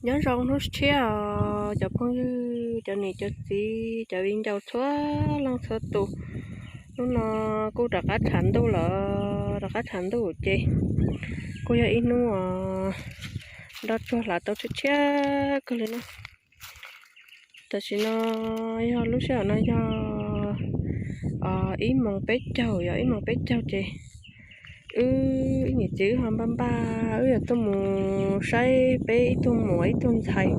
Nyob zoo hnub tshiab os cov phooj ywg, cov niam cov txiv, cov viv ncaus txhua leej txhua tus. Hnub no kuj rov qab tshav ntuj lawm, rov qab tshav ntuj ces kuj yog ib hnub uas nroj tsuag hlav tau tshiab tshiab kawg li na. Tam sim no yog lub sij hawm no yog ib moos peb caug, yog ib moos peb caug ces wb ib niam txiv wb ho npaj npaj wb yuav tuaj mus saib peb ib tug muam ib tug ntxhais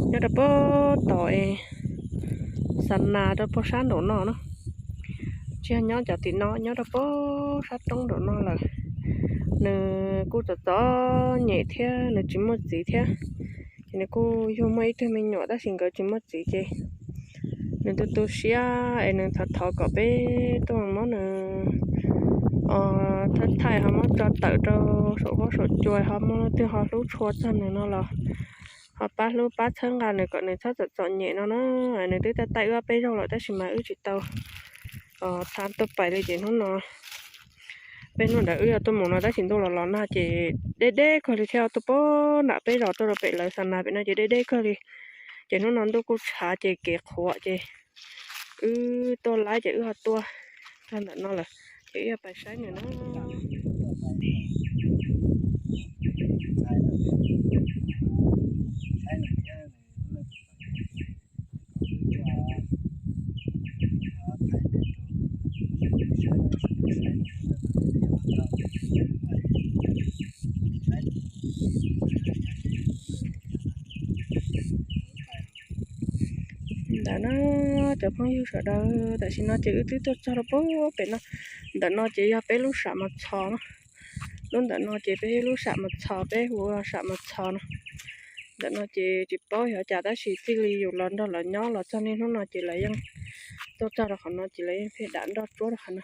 nyob rau puag tom es xa nas rau puag sab nraum no na. Tsis yog nyob cov tim no, nyob rau puag sab roob nraum no lawm. Nws kuj txom txom nyem thiab nws tsis muaj txiv thiab, ces nws kuj yug muaj ib tug me nyuam tab sis nkawd tsis muaj txiv ces nws tu tu siab es nws thov thov kom peb tuaj muab nws thaij thaij ho muab tso tawm rau saum huab saum cua ho muaj leej twg ho hlub tshua txog nws no los ho pab hlub pab txhawb nqa nws kom nws txhob txom txom nyem no na. Nws twb taij taij wb ob peb zaug lawm tab sis mas wb tsis tau tha tuaj pais li ces hnub no peb hnub ntawd wb yog tuaj mus no tab sis ntuj los los nag ces deb deb kawg li thiab, tuaj puag nram peb zos tuaj rau pem lawv xa nas pem no ces deb deb kawg li. Ces hnub no ntuj kuj tshav ces kev qhuav ces wb tuaj laib ces wb ho tuaj txog ntawm no lawm ces wb yog pais saib nws na. Ntawm no cov phooj ywg sawv daws, tam sim no ces wb twb tuaj txog rau puag pem no. Ntawm no ces yog peb lub sam Mos Txhos na. Lub ntawm no ces peb lub sam Mos Txhos, peb hu ua sam Mos Txhos no. Ntawm no ces tsis paub yog cas tab sis txij li yus los nrog lawv nyob los txog niaj hnub no ces lawv yeej tuaj txog rau qhov no ces lawv yeej pheej dam nroj tsuab rau qhov no.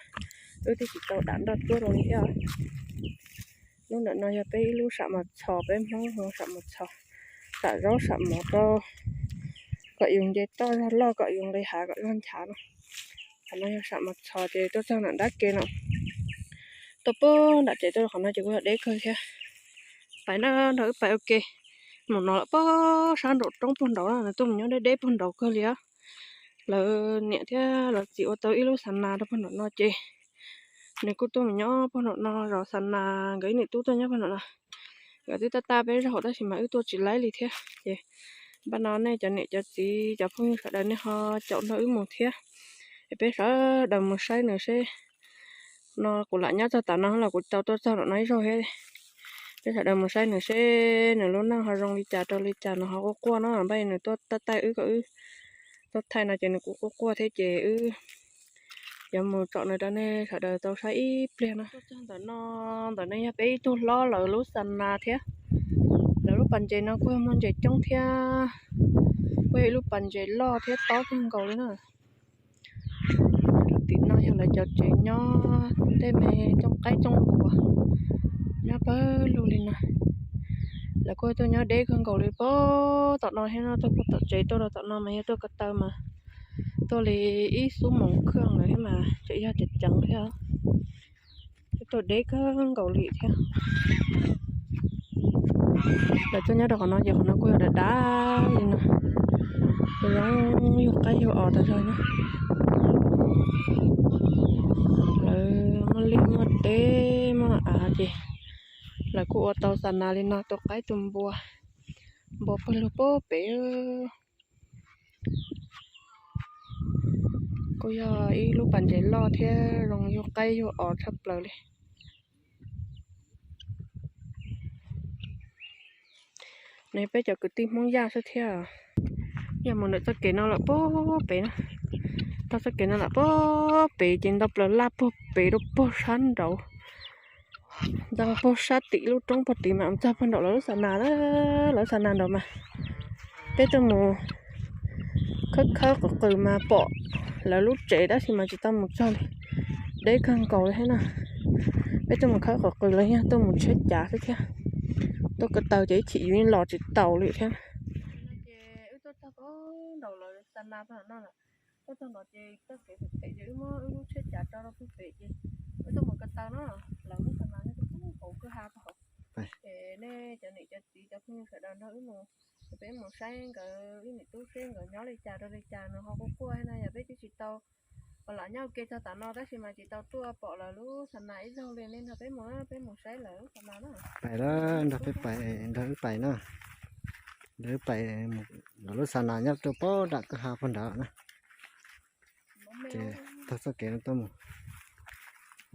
Wb twb tsis tau dam nroj tsuab rau li thiab. Lub ntawm no yog peb ib lub sam Mos Txhos, peb Hmoob hu sam Mos Txhos, sam zaub sam mov rau kom yus nce toj zog loj, kom yus nqis hav kom zog nchav no. Qhov no yog sam Mos Txhos ces tuaj txog nram nrab ke no, tuaj puag nram ces tuaj qhov no ces kuj yog deb kawg thiab. Pais na, nrog wb pais ua ke. Mus no lawm puag sab nraum roob puag nraud na, nws tuaj mus nyob deb deb puag nraud kawg li. Lawv niam thiab lawv txiv ua tau ib lub xa nas rau puag nraum no ces nws kuj tuaj mus nyob puag nraum no zov xa nas, nkawd ib niam tub tuaj nyob puag nraum no. Nkawd twb tab tab peb zaug tab sis mas wb tuaj tsis laib li thiab ces npaj no nej cov niam cov txiv cov phooj ywg sawv daws nej ho caum nrog wb mus thiab, es peb sawv daws mus saib nws seb. No kuv lam nyob txog tav no los kuv tau tuaj txog nraum no ib zaug thiab. Peb sawv daws mus saib nws seb nws lub neej ho zoo li cas rau li cas, nws ho quaj quaj no, npaj nws tuaj taij taij wb kom wb tuaj thaij no ces nws kuj quaj quaj thiab ces wb yuav mus tsom nws rau nej sawv daws tau saib ib pliag no. Tuaj txog ntawm no, ntawm no yog peb ib tug hlob lawv lub xa nas thiab. Lawv lub pas ntses no kuj yog muaj ntses coob thiab, kuj yog ib lub pas ntses loj thiab tob kawg nkaus li na. Tim no yog lawv cov tsev nyob tej me cooj qaib cooj npua nyob pawg lug li no. Lawv kuj tuaj nyob deb kawg nkaus li puag tom no thiab no, tuaj puag tom tsev tuaj rau tom no mas yog tuaj ko taw mas tuaj li ib xuab moos khaj lawm thiab mas tseem yog ceev ceev thiab. Tuaj deb kawg nkaus li thiab. Lawv tuaj nyob rau qhov no ces qhov no kuj yog dav dav li no, zoo yug qaib yug os tas zog na. Lawv muaj liaj muaj teb muaj av ces lawv kuj ua tau xa nas li no tu qaib tu npua, npua pawg lug puag pem. Kuj yog ib lub pas ntses loj thiab zoo yug qaib yug os tshaj plaws li. Nws peb cov kwv tij Hmoob Yaj xwb thiab. Yog mus ntawm txoj kev no lawm puag pem na, txoj kev no lawm puag pem ces nto plaws laj puag pem rau puag sab nraud, nto puag sab tim lub roob puag tid mas txog puag nraum lawv lub xa nas, lawv lub xa nas nraud mas peb tuaj mus khawb khawb qws qws mas pom lawv lub tsev tab sis mas tsis tau mus txog li, deb kawg nkaus li thiab na. Peb tuaj mus khawb qws qws los yog tuaj mus tsheb cav xwb thiab, tuaj ko taw ces ib chim yus los tsis taus li thiab. Ces wb tuaj txog puag nraum lawv xa nas puag nram no lawm, tuaj txog nraud ces txoj kev phem phem ces wb muab wb lub tsheb cav tso rau puag pem ces wb tuaj mus ko taw no, lawv lub xa nas nyob rau puag hauv kwj ha puag hauv. Es nej cov niam cov txiv cov phooj ywg sawv daws nrog wb mus, peb mus saib nkawd ib niam tub seb nkawd nyob li cas rau li cas, nws ho quaj quaj no yog peb twb tsis tau lam nyob ua ke txog tav no tab sis mas tsis tau tuaj pom lawv lub xa nas ib zaug li, nej nrog peb mus, peb mus saib lawv lub xa nas na. Pais lawm, nrog peb pais, nrog wb pais na. Nrog wb pais, lawv lub xa nas nyob rau pem nram kwj ha pem nrad na. Ces taug txoj kev no tuaj mus.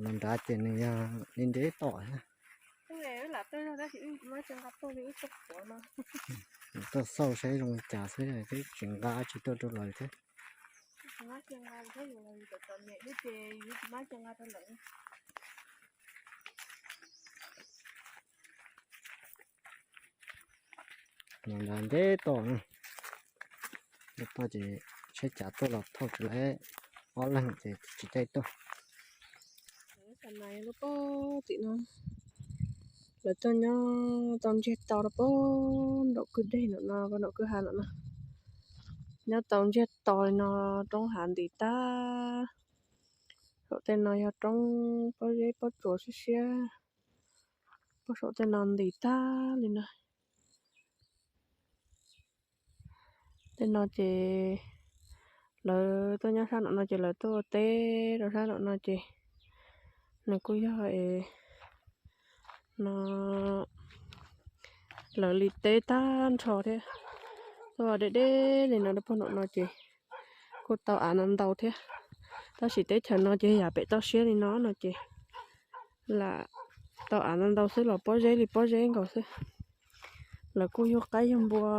Los nrad ces nws yog li ntev tom thiab. Tuaj xauj saib zoo li cas xwb, twb tsis nqa tsis tuaj rau lawv thiab. Los nrad ntev tom na. Lub pog ces saib cas tuaj los thauj tsis laib, ob leeg ces tsis caij tuaj. Lub pog tim no, lawv tuaj nyob tau ntsiag to rau pem nraum kwj deg no, pem nraum kwj ha no no. Nyob tau ntsiag to li no, roob hav ntis tag. Saum tej no yog roob pob zeb pob tsuas siab siab, pem saum tej no ntis tag li no. Tej no ces lawv tuaj nyob sab nraum no ces lawv tuaj ua teb rau sab nraum no ces nws kuj yog es no lawv li teb tag nrho thiab. Tuaj deb deb li no rau pem nraum no ces kuj tau av no ntau thiab. Tab sis teb chaws no ces yam pem toj siab li no no ces lam tau av no ntau xwb los pob zeb li pob zeb nkaus xwb. Lawv kuj yug qaib yug npua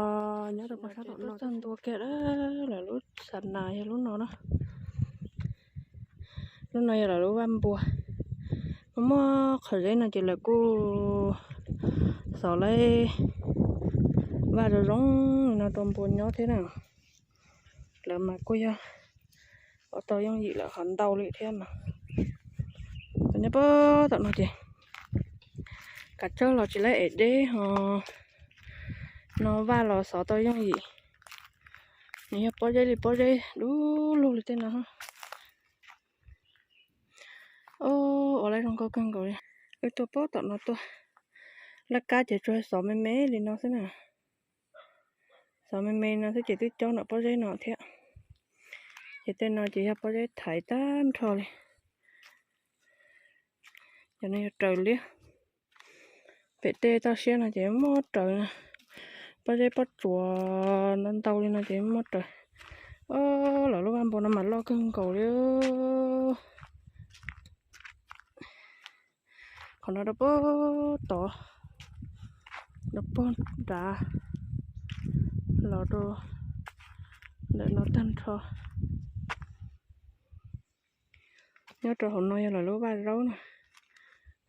nyob rau pem sab nraum no. Txog ntua kiag lawv lub xa nas yog lub no na. Lub no yog lawv lub vaj npua. Muaj muaj qhov zeb no ces lawv kuj xov lawv vaj zoo zoo no rau npua nyob thiab na. Lawv mas kuj yog ua tau yooj yim lawm ho ntau li thiab mas. Nyob pem tom no ces kav tsawg los tsis laib ev deb ho no vaj los xov tau yooj yim. Nws yog pob zeb li pob zeb dub lug li tej no. Ua lawv zoo nkauj kawg nkaus li. Wb tuaj pem tom no tuaj, laj kab ces tsuas xov me me li no xwb na. Xov me me no xwb ces twb cob nram pob zeb no thiab. Ces tej no ces yog pob zeb thaiv tag nrho li. Cov no yog raws liab. Pem tej toj siab no ces muaj raws, pob zeb pob tsuas ntau ntau li no ces muaj raws. Lawv lub vaj npua no mas loj kawg nkaus li. Qhov no rau pem tod, rau pem nrad, los rau ntawm no tag nrho. Nyob rau hauv no yog lawv lub vaj zaub na,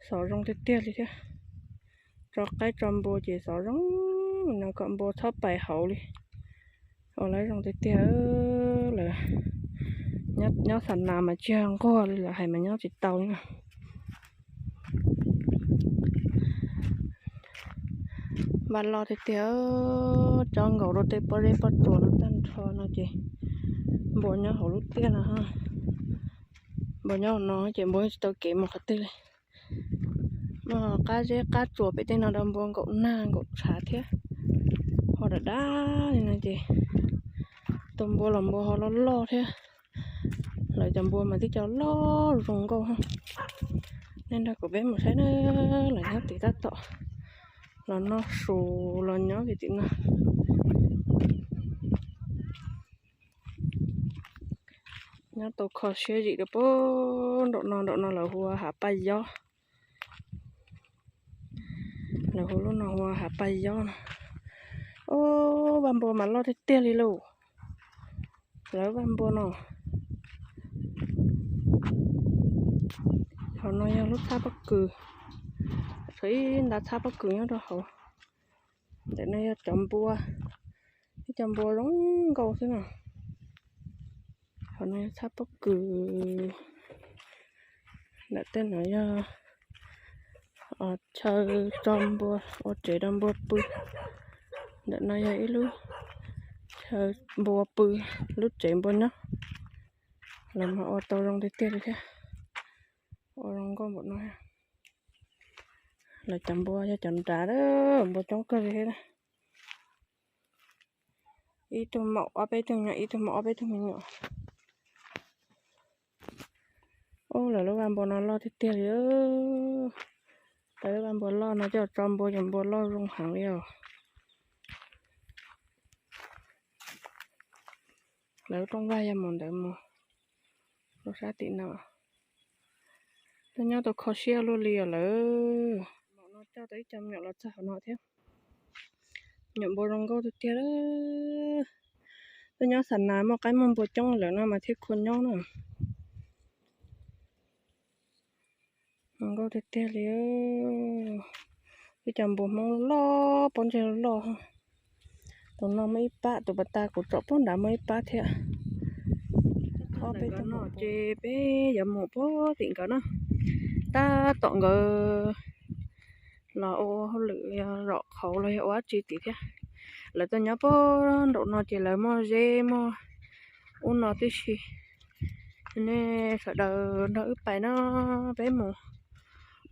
xov zoo tiag tiag li thiab. Tso qaib tso npua ces xov zoo no kom npua txhob pais hauv li. Ua lawv zoo tiag tiag. Lawv nyob xa nas mas tsis yog nquag li, lawv hais mas nyob tsis tau li na. Vaj loj tiag tiag, cob nkaus rau tej pob zeb pob tsuas no tag nrho no ces npua nyob hauv lub tiaj no. Npua nyob hauv no ces npua tsis tau kev mus qhov twg li. Muaj qab zeb qab tsuas pem tej no rau npua nkaum nag nkaum tshav thiab. Ho dav dav li no ces tus npua los npua ho loj loj thiab. Lawv cov npua mas twb cov loj zoo nkauj. Nej nrog kuv peb mus saib na, lawv nyob tim tab tom los noj su los nyob tim tim no. Nyob tau kho siab zim rau pem nraum no, nraum no lawv hu ua Hav Paj Yob. Lawv hu lub no hu ua Hav Paj Yob no. Ub, vaj npua mas loj tiag tiag li lauj. Lawv vaj npua no. Qhov no yog lub txhab pob kws. Tshuav ib nta txhab pob kws nyob rau hauv. Ntawm no yog cov npua, ib co npua zoo nkauj xwb na. Qhov no yog txhab pob kws. Ntawm tej no yog chaw tso npua, ua tsev rau npua pw. Ntawm no yog ib lub chaw npua pw, lub tsev npua nyob. Lawv mas ua tau zoo tiag tiag li thiab. Ua zoo nkauj npaum no. Lawv cov npua yog cov nrad, npua coob kawg li thiab. Ib tug maum ob peb tug me nyuam, ib tug maum ob peb tug me nyuam. Ub, lawv lub vaj npua no loj tiag tiag li. Lawv lub vaj npua loj no coj tso npua, cov npua loj zoo heev li os. Lawv lub rooj vag yog mus ntawd mus rau sab tim no. Tuaj nyob tau kho siab luaj li os lawv. Maum no coj tau ib co me nyuam los txog hauv no thiab. Nyuam npua zoo nkauj tiag tiag. Tuaj nyob xa nas muaj qaib muaj npua coob lawm no mas thiaj khuv nyob na. Zoo nkauj tiag tiag li. Ib co npua Hmoob loj, pob ntseg loj. Tus no muaj ib pab, tus pas tas kuv tsom puag nrad muaj ib pab thiab. Ob peb tug no ces peb yuav mus puag tim nkawd na. Tab tom nkawd los ua hauj lwm zom qhauv los yog ua dab tsi tim thiab. Lawv tuaj nyob puag nraum no ces lawv muaj zeb muaj ub no tib si. Nej sawv daws nrog wb pais no, peb mus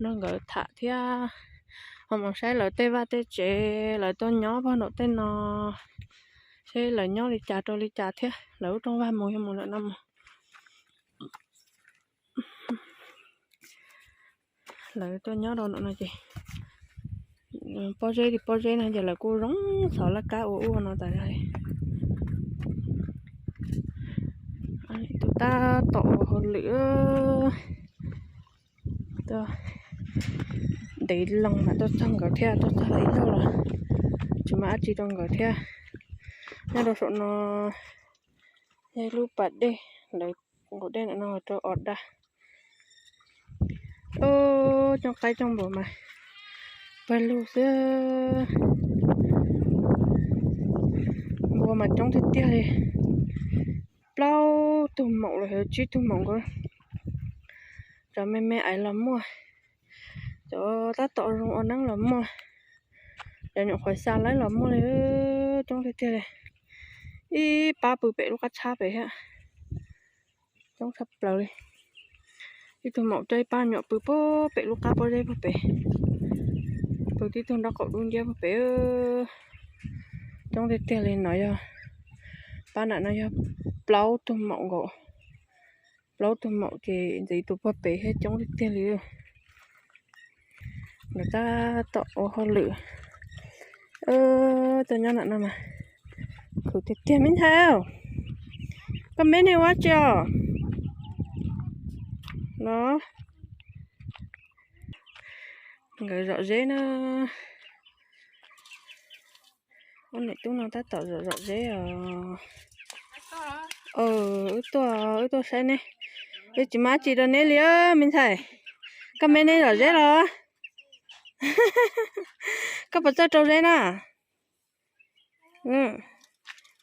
nrog nkawd tham thiab. Ho mus saib lawv tej vaj tej tsev, lawv tuaj nyob puag nraum tej no, seb lawv nyob li cas rau li cas thiab. Lawv lub rooj vag mus yog mus lawm no mus. Lawv tuaj nyob rau no ces pob zeb li pob zeb no ces lawv kuj zoo xov laj kab ua ub no tas zog li. Tus tab tom ua hauj lwm, tuaj ntev loo mas tuaj txog nkawd thiab, tuaj txog lawv ib zaug los tsis muaj dab tsi rau nkawd thiab. Nyob rau saum no yog ib lub pas dej, lawv nqus dej no rau os da. Coob qaib coob npua mas pawg lug xwb. Npua mas coob tiag tiag li. Plaub tug maum los yog tsib tug maum nkaus. Cov me me aiv los muaj, cov tab tom zoo ua neeb los muaj, cov nyuam qhuav xa laib los muaj li. Coob tiag tiag li. Ib pab pw pem lub qab tshab pem thiab. Coob tshaj plaws li. Ib tug maum coj ib pab nyuam pw puag pem lub qab pob zeb puag pem, pw tib tug nraub qaum dub nciab puag pem. Coob tiag tiag li no yog, pab nram no yog plaub tug maum nkaus. Plaub tug maum ces ntxiv tus puag pem thiab coob tiag tiag li. Nkawd tab tom ua hauj lwm. Tuaj nyob nram no mas khuv tiag tiag me ntxhais. Koj me nej ua dab tsi os? Los, nkawd zom zeb na. Ob niam tub no tab tom zom zom zeb os. Wb tuaj, wb tuaj saib neb. Wb tsis muaj dab tsi rau neb li me ntxhais. Koj me neb zom zeb los? Koj puas txawj rau zeb na?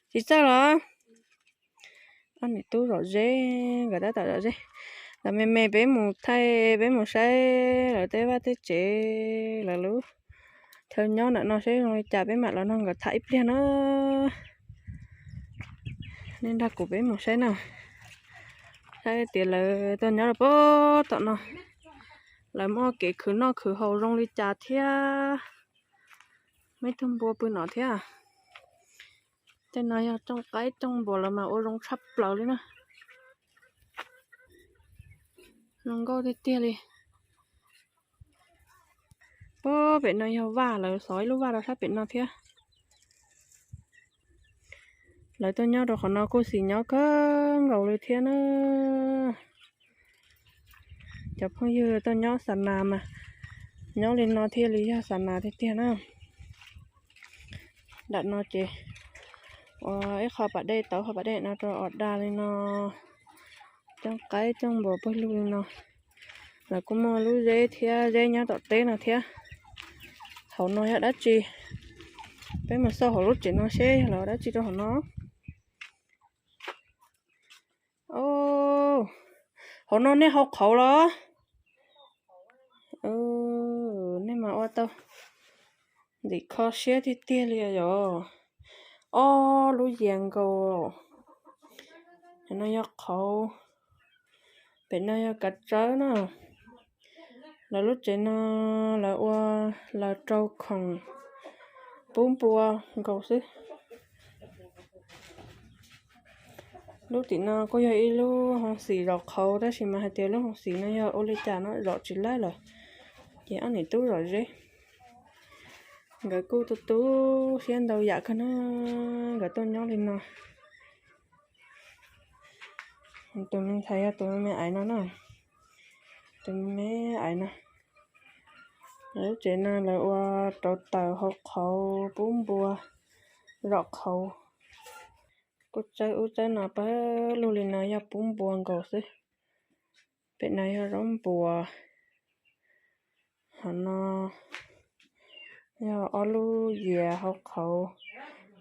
Tsis txawj los? Ob niam tub zom zeb, nkawd tab tom zom zeb. Los me me peb mus thaij, peb mus saib lawv tej vaj tej tsev, lawv lub chaw nyob nram no seb zoo li cas peb mam los nrog nkawd tham ib pliag na. Nej nrog kuv peb mus saib na, saib tias lawv tuaj nyob rau puag tom no, lawv muaj kev khwv noj khwv haus zoo li cas thiab. Muaj ib tug npua pw no thiab. Tej no yog rooj qaib rooj npua los mas ua zoo tshaj plaws li na. Zoo nkauj tiag tiag li. Puag pem no yog vaj, lawv xov ib lub vaj rau sab pem no thiab. Lawv tuaj nyob rau qhov no kuj xis nyob kawg nkaus li thiab na. Cov phooj ywg tuaj nyob xa nas mas nyob li no thiaj li yog xa nas tiag tiag na. Nram no ces ua ib qho pas dej tau qho pas dej no rau os da li no. Coob qaib coob npua pawg lug li no. Lawv kuj muaj lub zeb thiab, zeb nyob tom teb no thiab. Hauv no yog dab tsi? Peb mus xauj hauv lub tsev no seb yog lawv ua dab tsi rau hauv no. Hauv no nej hau qhauv los? Nej mas ua tau ntxim kho siab tiag tiag li yog. Ob lub yias nkaus. Cov no yog qhauv. Pem no yog kav tsawb na. Lawv lub tsev no lawv ua, lawv rau khoom pub npua nkaus xwb. Lub tim no kuj yog ib lub hoo xim zom qhauv, tab sis mas hais tias lub hoo xim no yog ua li cas no zom tsis laib lawm, ces ob niam tub zom zeb. Nkawd kuj tu tu siab ntau yam kawg na, nkawd tuaj nyob li no. Tus me ntxhais yog tus me me aiv no na, tus me me aiv no. Lawv lub tsev no lawv ua rau taws hau qhauv pub npua zom qhauv. Kuj txawb ub txawb no pawg lug li no yog pub npua nkaus xwb. Pem no yog zaub npua, hov no yog ob lub yias hau qhauv.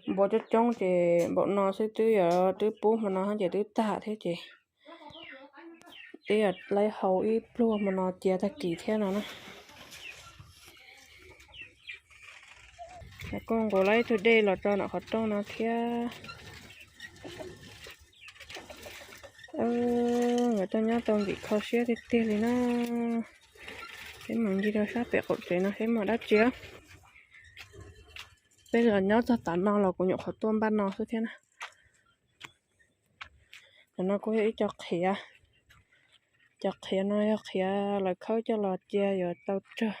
Npua coob coob ces npaum no xwb twb yog twb pub hmo no ces twb tag thiab ces twb yog laib hau ib pluag hmo no cia tag kis thiab no na. Kuj nqus lawm ib tug dej los rau nram qhov rooj no thiab. Nkawd tuaj nyob tau ntxim kho siab tiag tiag li na. Peb mus ncig rau sab pem qaum tsev no seb muaj dab tsi. Peb los nyob txog tav no los kuv nyuam qhuav tuaj npaj no xwb thiab na. Cov no kuj yog ib co qhiav. Cov qhiav no yog qhiav lawv khawb coj los cia yuav tau tsawg.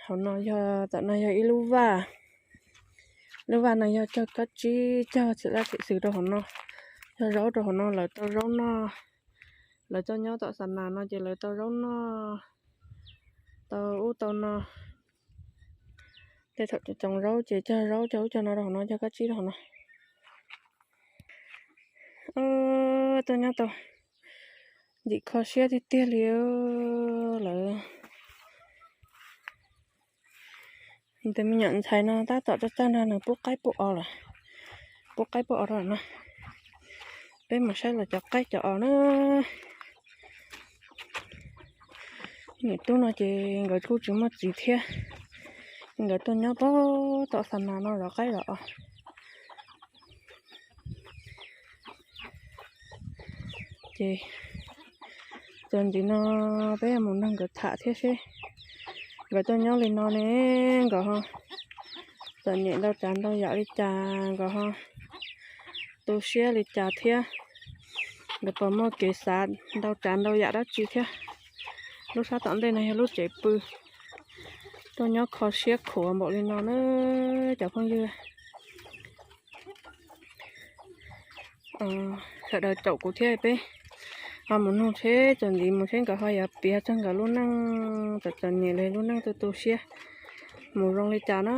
Hauv no yog, tam no yog ib lub vaj. Lub vaj no yog cog kab tsib, cog txhim laj txhim xwm rau hauv no. Cog zaub rau hauv no, lawv tau zaub noj. Lawv tuaj nyob tom xa nas no ces lawv tau zaub noj, tau ub tau no. Tej thaum tsoom zaub ces cog zaub cog ub cog no rau hauv no, cog kab tsib rau hauv no. Tuaj nyob tau ntxim kho siab tiag tiag li lawm. Tus me nyuam ntxhais no tab tom txawj txawj nrog nws pub qaib pub os lawm. Pub qaib pub os rau no. Peb mus saib los cov qaib cov os na. Niam tub no ces nkawd kuj tsis muaj txiv thiab, nkawd tuaj nyob pag tom xa nas no zov qaib zov os. Ces txuas ntxiv no peb mus nrog nkawd tham thiab seb nkawd tuaj nyob li no ne, nkawd ho txom nyem ntau tsav ntau yam li cas, nkawd ho tu siab li cas thiab, nkawd puas muaj kev xav ntau tsav ntau yam dab tsi thiab. Lub sab tom ntej no yog lub tsev pw, tuaj nyob kho siab khuav npaum li no na cov phooj ywg. Sawv daws caum kuv thiab peb ho mus nug seb txuas ntxiv mus seb nkawd ho yuav piav txog nkawd lub neej txom txom nyem los lub neej tu tu siab mus zoo li cas na.